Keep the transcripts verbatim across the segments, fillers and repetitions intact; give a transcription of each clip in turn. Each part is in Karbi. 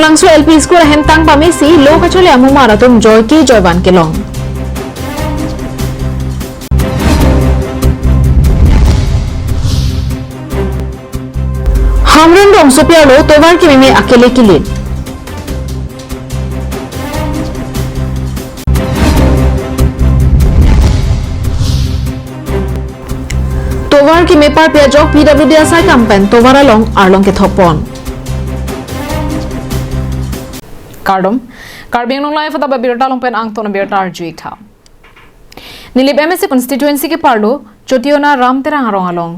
Langso L P School ahem tang pamesi lo kacharli amumar atum joike joivan kelong. Hamren Rongsopi arlo tovar kememe akele kilit. Tovar keme parpia ajok P W D asai kam pen tovar along arlong kethok pon. Kardom, Karbi Anglong Live adap abirta along pen angton abirta arju-ik tha. Nilip M A C constituency keparlo Chotiona Ram Terang arong along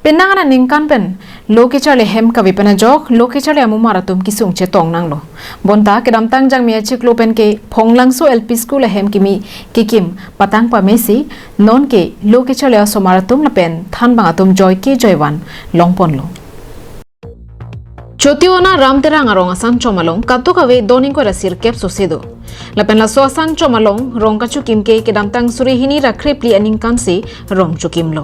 penang aningkan pen lo kacharli ahem kave pen ajok lo kacharli amumar atum kesung chetong nanglo. Bonta kedamtang Jangmi achiklo pen ke Phonglangso L P School ahem kimi kekim patang pamesi non ke lo kacharli asomar atum lapen thanbang atum joike joivan longponlo. Chotiona Ram Terang arong asangchom along kadokave don ingkoi ra sirkep sose do. Lapen laso asangchom along rong kachukim ke kedamtang suri hini ra kre phli aningkan si rong chukimlo.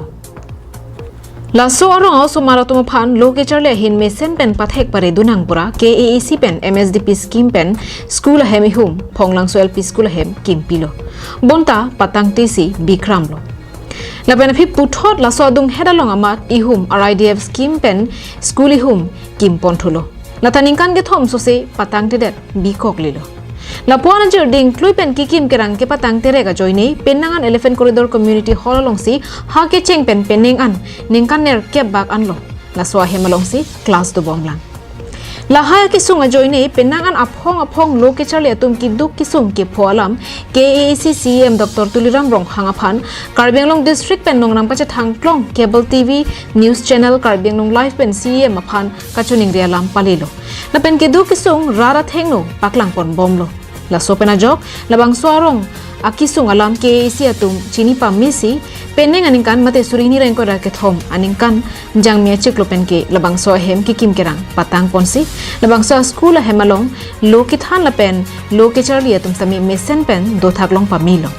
Laso arong asomar atum aphan lo kacharli ahin mesen pen pathek pare dunang pura K A A C pen M S D P scheme pen school ahem ihum Phonglangso L P School ahem kimpilo. Bonta patangte si bikramlo. Lapen aphi puthot laso adunghet along amat ihum R I D F scheme pen school ihum kimpon thulo. Lata ningkan kethom sose patangtedet bikoklilo. Lapuan ajir dingklui pen kekim kerang kepatang terek ajoine penang an Elephant Corridor Community Hall alongsi ha kecheng pen penang an ningkan nerkep bak anlo laso ahem alongsi class dobomlang. Lahai akesung ajoine penang an aphong aphong lo kacharli atum keduk kesung kepho alam K A A C C E M Doctor Tuliram Ronghang aphan Karbi Anglong District pen nongnam kachethang klong cable T V news channel Karbi Anglong Live pen C E M aphan kachiningri alam palilo. Lapen keduk kesung rat athengno paklangponbomlo. Laso pen ajok labangso arong akesung alam K A A C atum chini pamesi penang aningkan mate suri hini ra ingkoi ra kethom aningkan Jangmi achiklo pen ke labangso ahem kekim kerang patang ponsi labangso school ahem along lo kethan lapen lo kacharli atum sami mesen pen dothak long pamelo.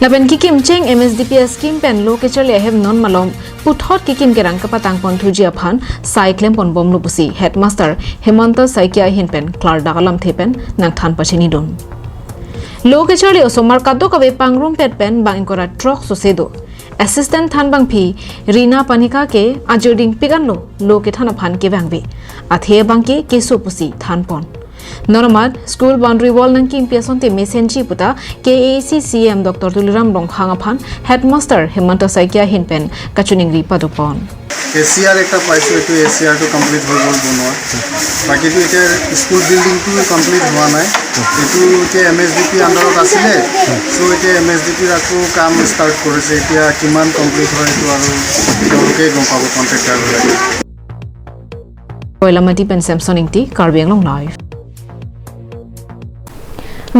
Lapen kekim cheng M S D P scheme pen lo kacharli ahem non malom puthot kekim kerang kepatang pon thuji aphan sai klemponbomlo pusi Headmaster Hemanta Saikia ahin pen klardak alamthe pen nangthan pachinidun. Lo kacharli osomar kadokave pangrumpet pen bang ingkoi ra throk sose do. Assistant thanbangpi Rina Panika ke ajir dingpik anlo lo kethan aphan kevangve. Athe abang ke keso pusi thanpon. Non amat school boundary wall nangkimpi asonte mesenji puta K A A C C E M Doctor Tuliram Ronghang aphan Headmaster Hemanta Saikia ahin pen kachiningri padopon. এ চি আৰ একটা পাইছোঁ, এইটো এ চি আৰটো কমপ্লিট হৈ গ'ল বনোৱা। বাকীটো এতিয়া স্কুল বিল্ডিংটো কমপ্লিট হোৱা নাই, এইটো এতিয়া এম এছ ডি পি আণ্ডাৰত আছিলে। চ' এতিয়া এম এছ ডি পিৰ আকৌ কাম ষ্টাৰ্ট কৰিছে, এতিয়া কিমান কমপ্লিট হয় এইটো আৰু তেওঁলোকেই গম পাব, কণ্ট্ৰেক্টাৰবিলাকে। Koilamati pen Samson Ingti, Karbi Anglong Live.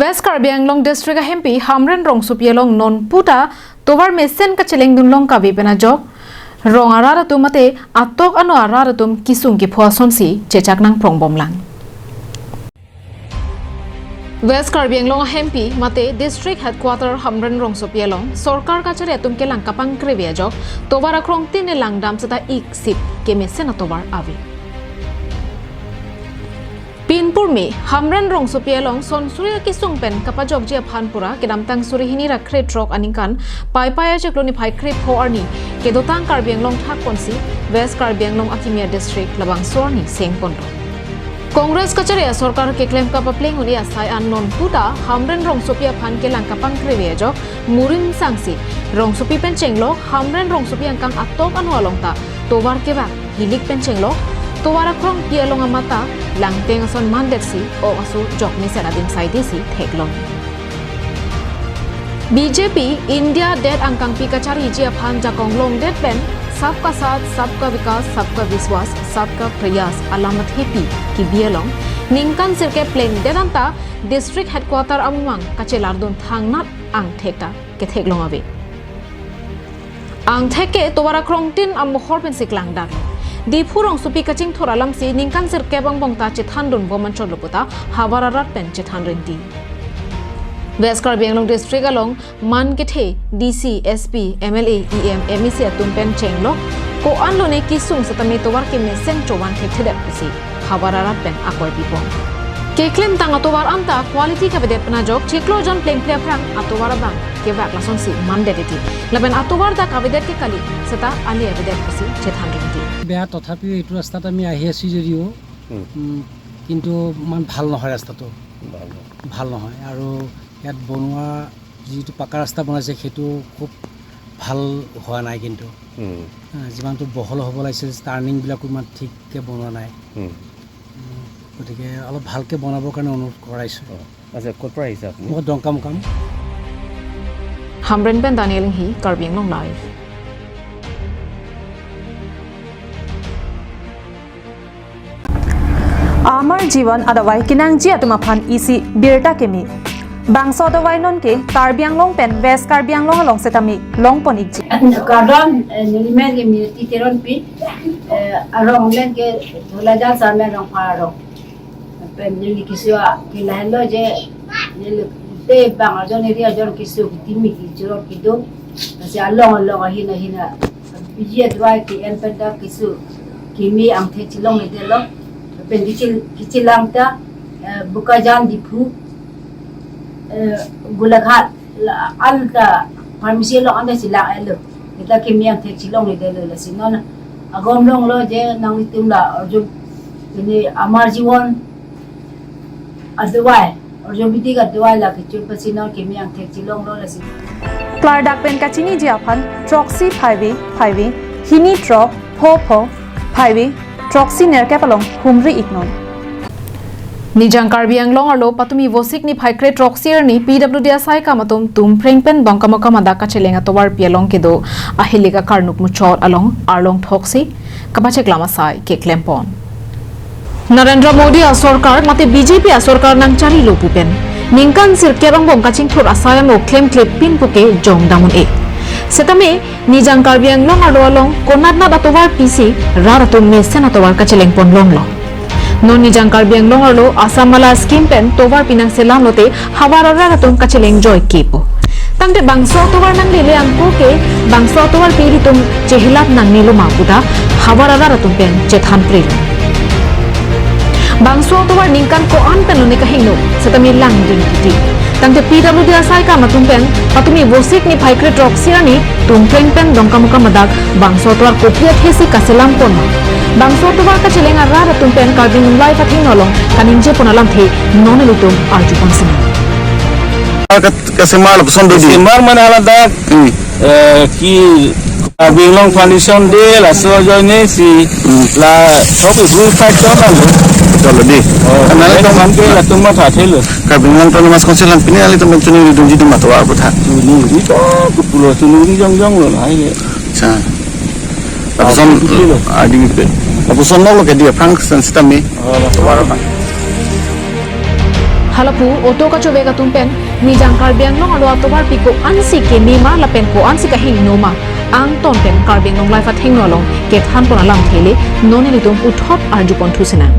West Karbi Anglong District ahempi Hamren Rongsopi along non puta tovar mesen kachelengdun long kave pen ajok rong arat atum mate atok ano arat atum kesung kepho asonsi chechak nangprong bomlang. West Karbi Anglong ahempi mate District Headquarter Hamren Rongsopi along sorkar kachari atum kelang kapangkrevi ajok tovar akrong tin ne langdam seta ik sip kemesen atovar ave. Pinpurme Hamren Rongsopi along sonsuri akesung pen kapajokji aphan pura kedamtang suri hini ra krethrok aningkan Paipai achiklo niphai krepho arni kedotang Karbi Anglong thakponsi West Karbi Anglong akimi a-district labangso arni sengponlo. Congress kachari asorkar keklem kapapleng un-e asai an non puta Hamren Rongsopi aphan kelang kapangkrevi ajok murim sangsi Rongsopi pen chenglok Hamren Rongsopi angkang atok ano along ta tovar kevak hilik pen chenglok tovar akrongpi along amata langteng ason mandetsi ok aso jokmesen ading saidesi theklong. B J P India det angkangpi kachariji aphan jakong longdet pen Sabka Saath, Sabka Vikas, Sabka Vishwas, Sabka Prayas alam athepi kebi along ningkan sirkep plengdet anta District Headquarter amumang kachelardun thangnat angthek ta ketheklong ave. Angthek ke tovar akrong tin amohor pensi klangdak. Diphu Rongsopi kachingthur alamsi ningkan sirkep angbong ta chethandun bom anchotlo puta havar arat pen chethan rinti. West Karbi Anglong District along man kethe D C, S P, M L A, E M, M A C atum pen chenglok ko-an lone kesung setame tovar kemesen chovan thekthedet pusi havar arat pen akoi pipon. Keklemtang atovar anta quality kavedet pen ajok chiklo jon plengple aphrang atovar abang kevak lasonsi mandet iti. Lapen atovar ta kavedet ke kali seta ale avedet pusi chethan ring iti. বেয়া, তথাপিও এইটো ৰাস্তাত আমি আহি আছোঁ যদিও, হুম। উম, কিন্তু ইমান ভাল নহয় ৰাস্তাটো। ভাল নহয়। ভাল নহয়। আৰু ইয়াত বনোৱা যিটো পাকা ৰাস্তা বনাইছে, সেইটো খুব ভাল হোৱা নাই কিন্তু। হুম। আহ, যিমানটো বহল হ'ব লাগিছিল, টাৰ্ণিংবিলাকো ইমান ঠিককৈ বনোৱা নাই। হুম। উম, গতিকে অলপ ভালকৈ বনাবৰ কাৰণে অনুৰোধ কৰাইছোঁ। অ, আচ্ছা, ক'ৰ পৰা আহিছে আপুনি? মই ডংকামুকাম। Hamren pen Daniel Inghi, Karbi Anglong Live. Amar Jiwan adavai kenangji atum aphan isi birta kimi. Bangso adavai non ke Karbi Anglong pen West Karbi Anglong along setame longpon ikji. Kardom, eh, nelimen ke Miniti Teronpi, eh, arong len ke Dholajan Sarmen Rongphar arong. Pen neli keso ke lahenlo je, neli te bang ajon eri ajon keso ketimi kechirot kedo. Lasi along along ahin ahin a biji adavai ke-en pen ta keso kimi angthek chelongledetlo. Pen kechil-, kechelang ta, eh, Bokajan, Diphu, eh, Golaghat, la, anta pharmacy along anta chelang-etlo. Seta kimi angthek chelongledetlo, lasi non agom longlo je nanglitum la arju ini Amar Jiwan adavai, arju bidi adavai la kecho pasi non kimi angthek chelonglo, lasi. Klardak pen kachiniji aphan throksi phaivi phaivi, hini throk pho pho, phaivi throksi nerkep along humri iknon. Nijang Karbi Anglong arlo patumi Vosik niphai kre throksi arni P W D asaikam atum Tumpreng pen Dongkamukam adak kacheleng atovarpi along kedo ahilik akarnuk muchot along arlong throksi kapacheklam asai keklempon. Narendra Modi asorkar mate B J P asorkar nangcharilo pu pen ningkan sirkep angbong kachingthur asai amo klemklepin puke jongdam un-e. Setame Nijang Karbi Anglong arlo along konatnat atovarpisi rat atum mesen atovar kachelengpon longlo. Non Nijang Karbi Anglong arlo Assam Mala scheme pen tovar pinang selam lote havar arat atum kacheleng joike pu. Tangte bangso atovar nanglele angko ke bangso atovarpi ilitum chehelap nangnelo ma puta havar arat atum pen chethan prelo. Bangso atovar ningkan ko-an pen lone kahingno setame langding titi. Tangte P W D asaikam atum pen patumi Vosik niphai kre throksi arni Tumpreng pen Dongkamukam adak bangso atovar kopi athesi kaselampon ma. Bangso atovar kacheleng arat atum pen Karbi Anglong Live athengno along kaningjepon alamthe non ilitum arjupon sinang. Ka-, kasemar lapuson do di. Kasemar mane hala dak, hmm, eh, ke Karbi Anglong Foundation Day laso ajoine si, hmm, la throksi five chot alo. Chot lo di. Oh, karbi Anglong Foundation Day latum mathathelo. Karbi Anglong Autonomous Council aphan pini nanglitum pen chuningri dunji dum atovar aphuthak. Chuningri to kupulo, chuningri jongjong lo, hai le. Acha. Lapuson, ah, kupulo. Adi pe. Lapuson lo ke dia Frank sen sitami. Oh, lapuson. Atovar aphan. Halapu auto kachovek atum pen Nijang Karbi Anglong arlo atovarpi ko-ansi keme ma lapen ko-ansi kahingno ma, angton pen Karbi Anglong Live athengno along kethanpon alamthe le non ilitum puthot arjupon thu sinang.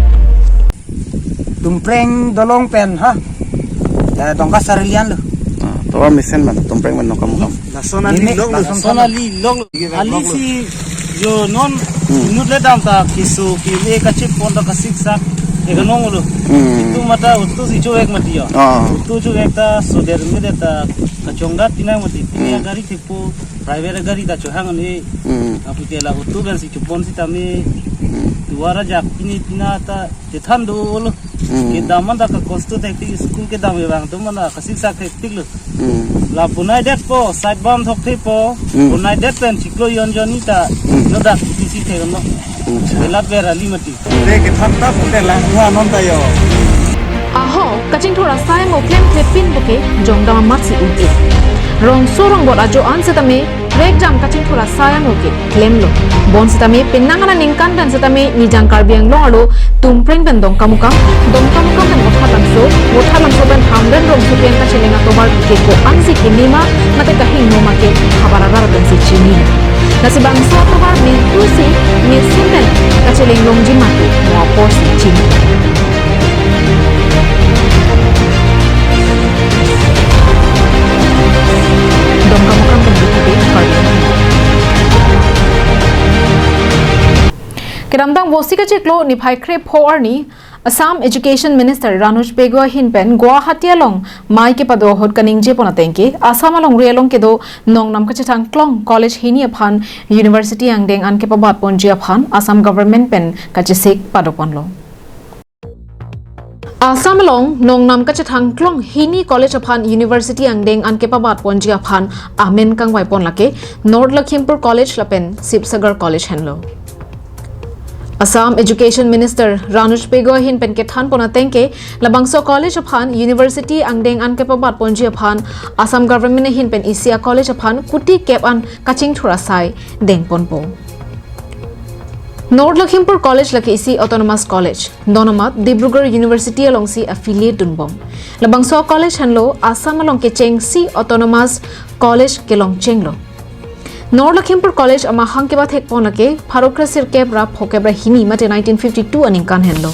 Tumpreng dolong pen ha, eh, Dongka Sarilian lo. Ah, tovar mesen man, Tumpreng man Dongkamukam. Lason ali longlo, lason ali longlo. Alisi jo non, hmm, inut le dam ta keso keme kachepon ta kasiksak, e kanong lo. Hmm. Itum mata auto si chovek mati ya. Ah. Auto chovek ta soder me de ta kachongdat pinang mati. Pini, hmm, gari thepo, private gari ta chohang ne. Hmm. Aphi te la auto pen si chepon sitame. Hmm. Tovar ajak pini pina ta chethan dolo. Hmm. Kedam man ta kakosto thektik, school kedam abang atum man ta kasiksak thektik lo. Hmm. La bonai detpo, side bam thokthepo, hmm, bonai det pen chiklo jon jon ni ta, hmm, no dak isi thek no. Hmm. Elat ber ali mati. Te kethan ta pute lang hua non ta yo. Ahok kachingthur asai amo klemklepin puke jongdam amatsi un-e. Rongso rongbot ajo-an setame prekjam kachingthur asai amo ke klemlo. Bonsitame penang aningkan pen setame Nijang Karbi Anglong arlo Tumpreng pen Dongkamukam, Dongkamukam pen Vothatlangso, Vothatlangso pen Hamren rongsopi an kacheleng atovarpi ke ko-ansi keme ma mate kahingno ma ke havar arat atum si chini. Lasi bangso atovar mentu si mesen pen kacheleng longji ma ke mo apor si chini. Dongkamukam pen Diphu Bey, Karbi Anglong. Kedamtang Vosik achiklo niphai kre pho arni Assam Education Minister Ranuj Pegu ahin pen Guwahati along mei kepado ahut kaningje pon ateng ke, Assam alongri along kedo nongnam kachethang klong college hini aphan university angdeng an kepabat ponji aphan Assam government pen kachesik pado ponlo. Assam along nongnam kachethang klong hini college aphan university angdeng an kepabat ponji aphan amen kangvai pon lake North Lakhimpur College lapen Sibsagar College henlo. Assam Education Minister Ranuj Pegu ahin pen kethan pon ateng ke, labangso college aphan university angdeng an kepabat ponji aphan Assam government ahin pen isi a college aphan kuti kep an kachingthur asai deng ponpo. North Lakhimpur College lake isi autonomous college. Donamat Dibrugarh University alongsi affiliate dunbom. Labangso college henlo Assam along kechengsi autonomous college kelong chenglo. North Lakhimpur College amahang kepathek pon lake pharo kre sirkep ra phokep ra hini mate nineteen fifty-two aningkan henlo.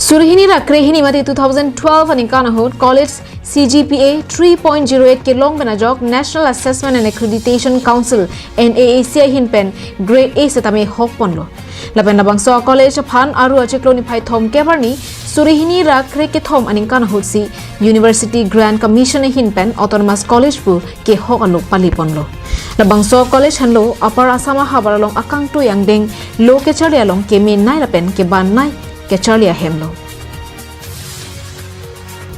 Suri hini ra kre hini mate two thousand twelve aningkan ahut college C G P A three point zero eight kelong pen ajok National Assessment and Accreditation Council, N A A C ahin pen grade A setame hok ponlo. Lapen labangso college aphan aru achiklo niphai thomkep arni suri hini ra kre kethom aningkan ahutsi University Grant Commission ahin pen autonomous college pu kehok alo pali ponlo. Labangso college henlo Upper Assam ahavar along akangtui angdeng lo kecharli along kemenei lapen kebannei kecharli ahem lo.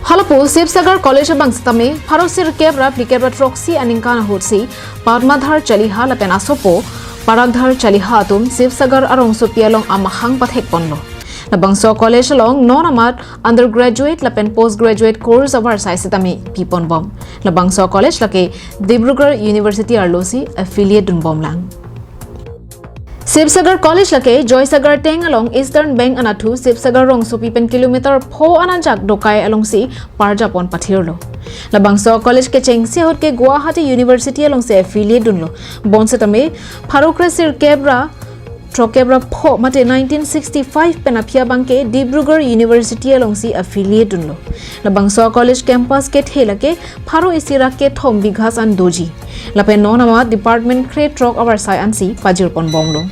Halapu Sibsagar College abang setame pharo sirkep ra phlikep ra throksi aningkan ahutsi Padmadhar Chaliha lapen asopo Parakdhar Chaliha atum Sibsagar arongsopi along amahang pathek ponlo. Labangso college along non amat undergraduate lapen postgraduate course avarsai setame pi ponbom. Labangso college lake Dibrugarh University arlosi affiliate dunbomlang. Sibsagar College lake Joysagar Teng along Eastern Bank anatthu Sibsagar rongsopi pen kilometer pho ananjak dokai alongsi parjapon pathirlo. Labangso college kechengsi ahut ke Guwahati University alongsi affiliate dunlo. Bonsetame pharo kre sirkep ra throkkep ra pho mate nineteen sixty-five pen aphi abang ke Dibrugarh University alongsi affiliate dunlo. Labangso college campus kethe lake pharo isi ra kethom bighas an doji. Lapen non amat department kre throk avarsai ansi pajir ponbomlo.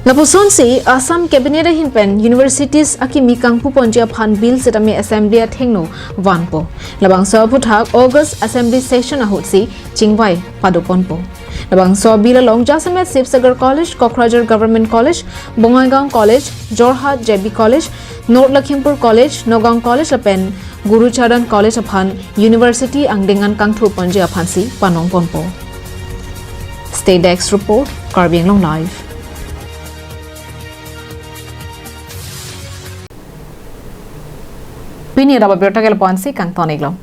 Lapusonsi Assam Cabinet ahin pen universities akimi kangpu ponji aphan bill setame assembly athengno vanpo. Labangso aphuthak August assembly session ahutsi chingvai pado ponpo. Labangso bill along jasemet Sibsagar College, Kokrajhar Government College, Bongaigaon College, Jorhat J B College, North Lakhimpur College, Nagaon College lapen Gurucharan College aphan university angdeng an kangthur ponji aphansi panong ponpo. State Desk Report, Karbi Anglong Live. Pini raba birta ke lapu-ansi kangton-iklo.